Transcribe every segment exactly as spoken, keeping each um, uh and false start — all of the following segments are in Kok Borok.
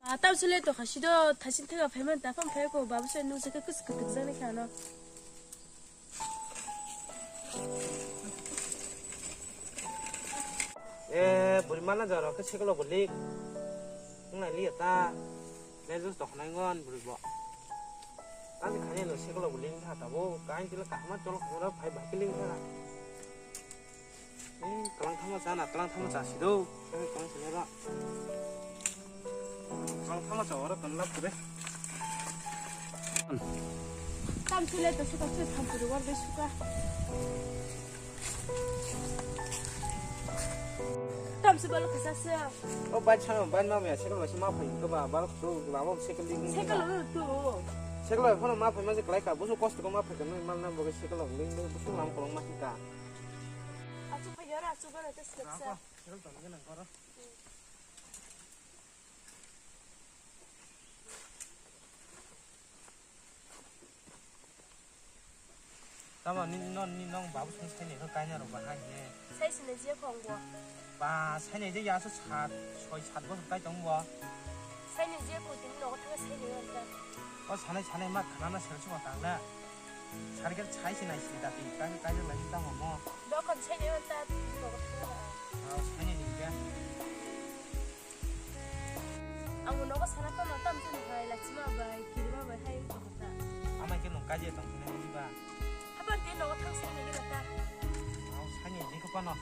Tam sile to khasi do, thasin thega phaima ta phang phai ko, babu se nung se kus kutuk jani khano. E, buri mana jaro ke sekolo buli. Ngai liya ta. Lezus to khnai ngon buri bo. Tani khani lo sekolo buli tha tabo. Kain tilo kahma cholo khoro phai bhai kiling tha. Hmm, kalang thama cha na, kalang thama cha si do. Kalang thama cha na. Kalang thama cha ora kan lap kure. Tam sile to suka sile tham puri war be suka. Tam se balo kasa se. O bai chano, bai ma me sekolo se ma phai ko ba, bal to lamo sekolo ding. Sekolo tu. Sekolo phano ma phai ma se klai ka, busu kosto ko ma phai ka, mal na bo sekolo ling, busu lam kolong ma ka. Achu phai yara, achu bara te seksa. Tamo ni no ni nong babu song sai ni kho kaina rok ba hai ne. Sai sini je khong bo. Ba sai ni je ya so sat soi sat bo kai tong bo. Sai ni je ko tin no thang sai ni ta. O sanai sanai ma khana na sel chuka tang na. Sarikar chai se nai se dati, kami kaijak lai se tamo mo. Dokon se ne ta, dokon se na. Ah, se ne ni ga. Ang nogo sana pa no tam tu no hai, lachima bai, kirima bai hai ko ta. Amai ke nung kaje tong ne ni ba. Habar te nogo thang se ne ga ta. Ah, se ne ni ko pa no.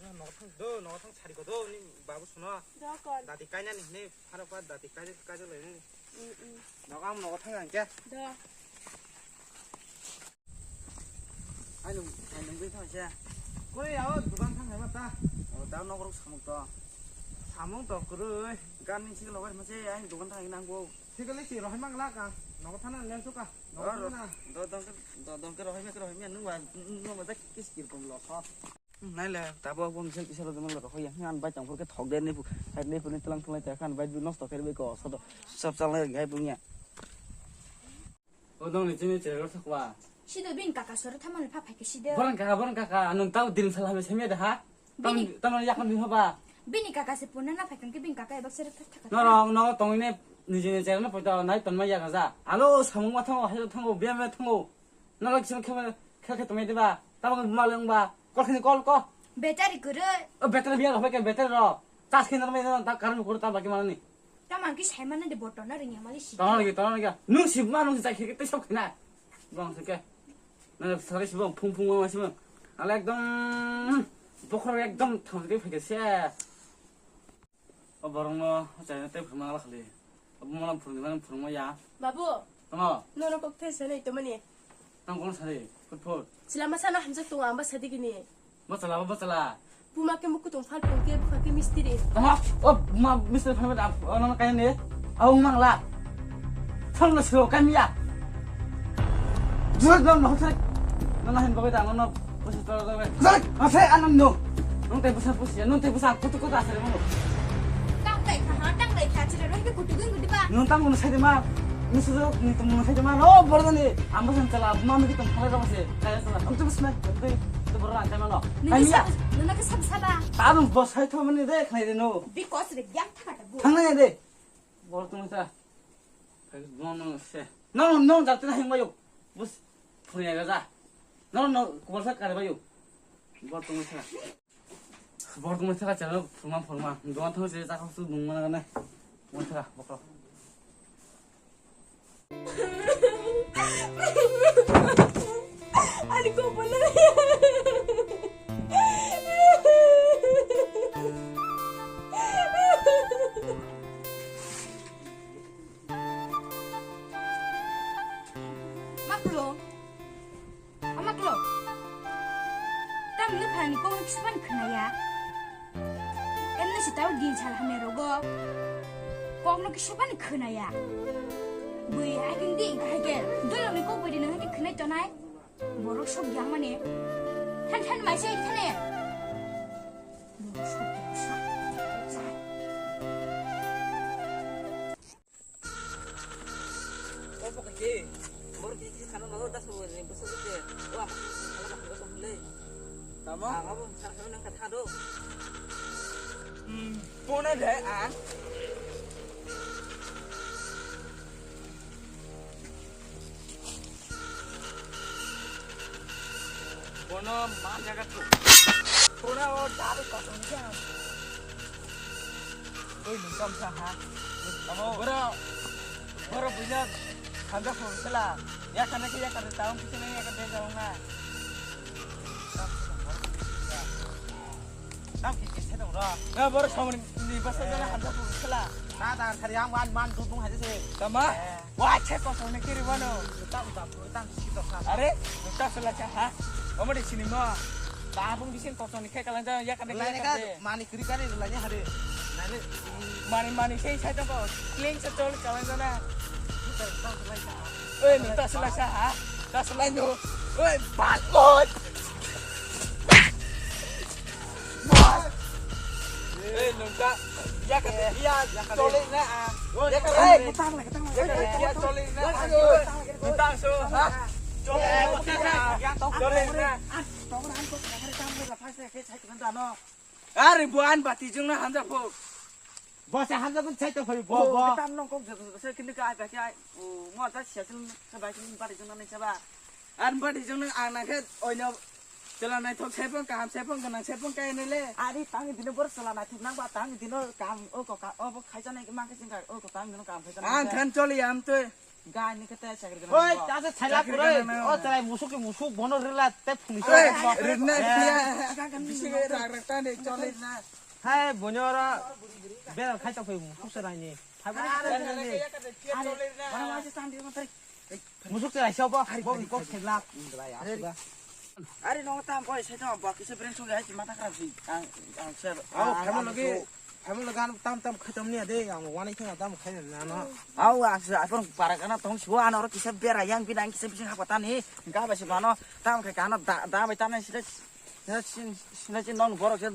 Nogo thang do, nogo thang sari ko do, ni babu suno. Dokon. Dati kaina ni hini, pharo pa dati kaina, kaina lai ni. Mm, mm. Nogo am nogo thang ang kya? Do. Ai nung, ai nung bai thang kya? Kore ya, o dukan thang hai ma ta. O, da nogo rok samung to. Samung to kurui, gan ni sikil logai ma se, ai dukan thang nang bo. Sikil ni si rohai mang la ka, nogo thang na len suka. Nogo thang na. Do, do, do, do, ke rohai me, ke rohai me, nung ba, nung ba, kis kir kum lo kho. Naile, tabo bo misa kisa lo jemon lo hoya. An bai tang phur ke thok de ne pu. Hai ne pu ne tlang tlang ta khan bai du nosto kher be ko sodo. Sab chal nai gai bunya. O dong ni chini cheror thakwa. Sido bin kaka soro thamani pha phai ke sido. Boran kaka, boran kaka, anung tau din sala me semya da ha. Tam, bini tam yakon din hoba. Bini kaka se puna na phai kang ke bin kaka ebak sere thak thak. No, no, no, tong ne niji ne cheror na pota nai ton ma ya ga ja. Alo samung ma thango, hai thango, biya me thango. Nalok sini khe khe khe tumai diba? Tamo khe buma leng ba? Kol khini kol ko. Battery kwrwi. O battery biya rok ke battery rok. Charge khe normal ta current ko ta baki manani. Tamo ang ki sai mana de botton na ringya mali si. Tamo lagi, tamo lagi. Nung si buma nung si chai khe te sok khina. Bang se ke. Na sari si bang phung phung ma si bang. Ala ekdom bokhor ekdom thang ke phai se. O borokno chaina tei phwrwngna ala khali. Abo molam phwrwngni mani phwrwngma ya. Babu. Tamo? Nono kok thai sanai tomani. Tang kono sari, phut phut. Chwla masa no hamjak tongo ang ba sadi gini. Bachala, bachala. Buma ke muku tong phal phung ke bupha ke mistiri. Tamo? O buma mistiri phal phal, o nono kaya ni. Au mangla. Thang no siro kamiya. Jor no no thai. No no hin bagai da no no. Busa tor tor. Jor, asai anan no. Nung tei busa busia, nung tei busa kutu kutu asai mo. Tang dai kha ha, tang dai kha chira roi ke kutu gun gudu ba. Nung tang no sai de ma. Nung su ni tum no sai de ma. No bordo ni. Am busa chala, ma mi tum khala ba se. Kaya chala. Am tu busa, am tu tu bordo an ma no. Nung kamiya. Sa, nung ke sab saba. Tarung bos hai tho mani de khnai de no. Because re yang thaka ta bu. Thang nai de. Bor tum sa. Phai no no se. No no no jate na hing bayo. Bus phuri ya ga. No no kubal sa kare bayo. Bor tum sa. Bor tum sa ka chalo phurma phurma. Doan thang se ta khau su bung mana na. Mo sa bokro. Ani ko bola. Klo. Ama klo. Tamni phalni kok no kisubani khwnaya. Emni se tau din sal hamya rogo. Kok no kisubani khwnaya. Bui hai din di, hai ke. Dolo ni kok bui din hai ke khwnai tonai. Borok sok yang mani. Than than mai se thane. Borok sok yang sa. Opo kake, borok kiki khana nalo das bo ni bosa bote. Wa, kala kala bosa mulai. Tamo? Ah, abo sar khana nang kata do. Hmm, pona de ah. Bono ma jaga tu. Bono o daru kosong jang. Oi, nungkam sa ha. Tamo? Boro, boro buina hanja phone sela. Ya kana ke ya kana taung kisa na ya kana taung na. Tam ki kisa dong ro. Na boro somon ni basa jana hanja phone sela. Na ta thari ang wan man tu tung haja se. Tama? Eh. Wa che kosong ni kiri wano. Tam tam tam si to sa. Are, ta sela cha ha. Omori sinimo. Tabung bisin kosong ni khe kalang jang ya kana ke ya kana. Mani kiri kari rwlaini hade. Mani, mani sei sai tongo. Clean se chol kalang jana. Oi, nung ta selai sa ha? Ta selai no. Oi, bal oi. Oi, nung ta. Ya ka ya chole na a. Ya ka ya chole na. Nung ta so ha. Chole na. Chole na. Are bo an bati jung na hanja phok. Bo se hanja phok sai to phai bo bo. Tam nong kok se kini ka ai ba ki ai. O mo ta sia sil sa ba ki bati jung na ni sa ba. An bati jung na ang na khe oino chela nai thok sai phok kaham sai phok ganang sai phok kai ne le. Ari tang dino bor chela nai thok nang ba tang dino kam o ko ka o bo khai cha nai ma khe sing ka o ko tang dino kam khai cha nai. Ang khan choli am tui. Gani kete chakri gana. Oi, ta se thaila kuroi. O chalai musuk ki musuk bono rila te phuni so. Oi, rina dia. Bisi rak rak ta ne chole na. Hai bonyora. Bera khai ta phai musuk se raini. Hai bonyora. Musuk se raisa bo. Bo ko khela. Are no tam koi se to bo kisa breng so gai mata kharap si. Ang ang se. Au phamo logi. Phamo logi ano tam tam khaitam niya de, ang wani khe tam khai na no. Au asa apor para kana tong sibo ano oro kisa bera yang bina kisa bising hapatani. Ga ba si mano tam khai kana da da bai tana sida sida sida non borok se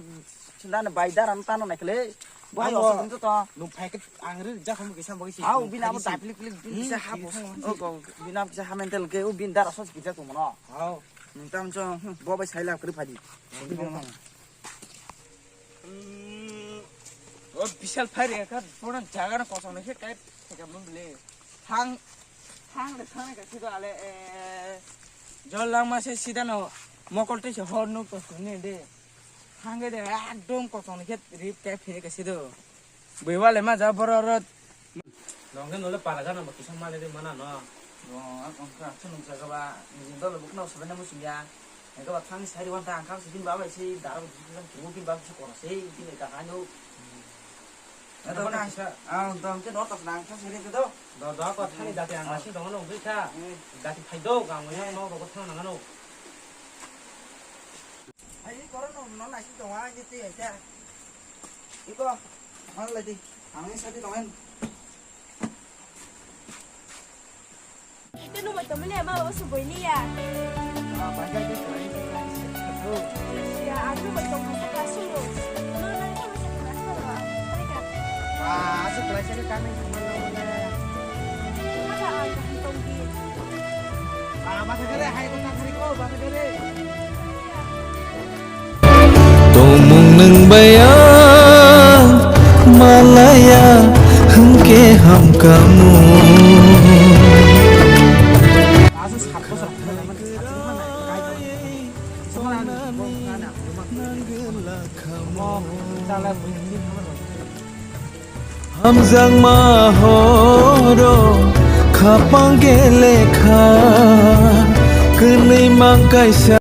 sida ne bai daran tano naikle. Bai oso to. Nung phai ke ang ri ja kham kisa bo si. Au bina abo daplik plik bin kisa hapo. O go bina kisa hamentel ke u bin dara sos kisa tu mano. Au. Tam so bo bai sai la kri phadi. Hmm. O bisal phai re ka pura jaga na kosong ne kai theka mun bile. Thang thang de thang ka sido ale e. Jol lang ma se sida no mokol te se hor no ko ne de. Thang de ekdom kosong ne rip kai phire ka sido. Bui wale ma ja boro ro. Nong khe nole para gana bo kisa mali ri mana no. No, ang kha chunung jaga ba, ni dol buk no sabai na muchung ya. Ega ba thang sai wan ta ang kha si bin ba bai si dara bu kisa kumu bin ba kisa kora sei bin ka ha no. Ado na sa, ang dong ke no tas nang kha seri ke do. Do do ko thani dati ang nasi dong no bi kha. Dati phai do ga mo ya no ko thang nang no. Ai, koro no, no, nasi tongo, ai, ni twi, ai, ta. Iko, ang lai di, ang ni sadi tongo. Ito no, ito mo na, ma, oso boy niya. Ah, bagay di, bagay di, bagay di. Ya, ano ba itong nasa kaso, no? No, no, ito, nasa kaso, no? Ay, ka. Ah, aso, bagay di, kami, kami, kami. Nasa, ah, itong di. Tongmung nwng baya malaya hwnkhe hamkamo. Hamjakma horo khapang gelekha, kwnwi mang kaisa.